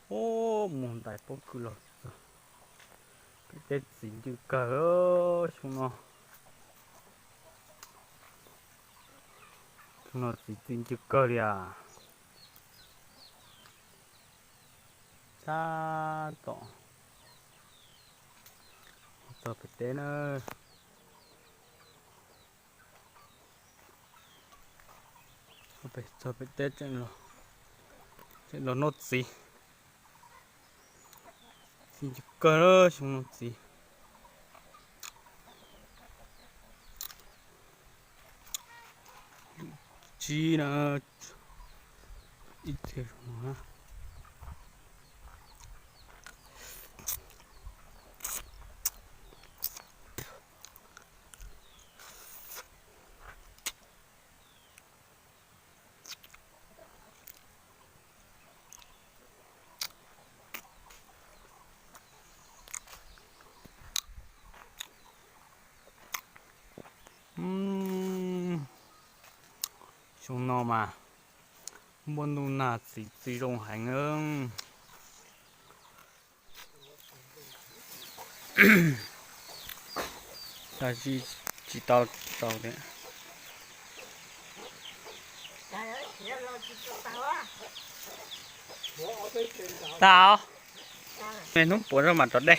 Ub, mus ntais pob kws los txog. Pem teb txiv ntws kawg xyoo no. Xyoo no txiv txi ntws kawg li as. Tab tom txog pem teb na. Txog pem teb, tseem los noj txiv. Txiv ntws kawg xyoo no txiv. Tsib na, ib txhia zoo no na. Xyoo no mas npua ntuj nag txiv txi zoo heev. Tab sis tsis tau tau tias. Tau, me hnub puav rau mam rov de.